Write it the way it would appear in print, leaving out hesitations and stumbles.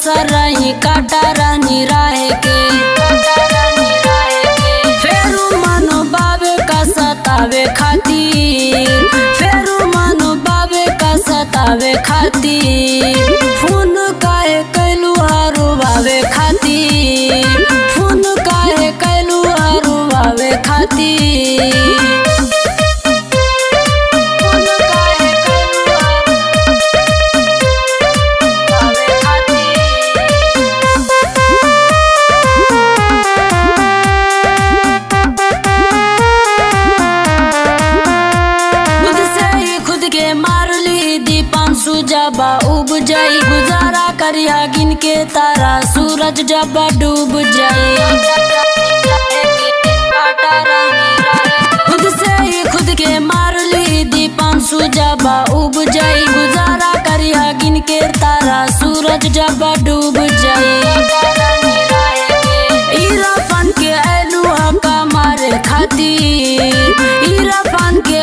दोसर रही काटा रानी राहे के। फेरू मनो बाबे का सतावे खातिर, फेरू मनो बाबे का सतावे खातिर, फोन काहे कैलू हरुवावे खातिर, फोन काहे कैलू हरुवावे खातिर। फोन काहे कैलू हरुवावे खातिर। खुद से ही खुद के मार ली दीपांशु जब उब जाई, गुजारा करिया गिन के तारा सूरज जब डूब जाई। खुद से ही खुद के मार ली दीपांशु जब उब जाई, गुजारा करिया गिन के तारा सूरज जब डूब जाई। इरफान के ऐलू हका मारे खातिर, इरफान के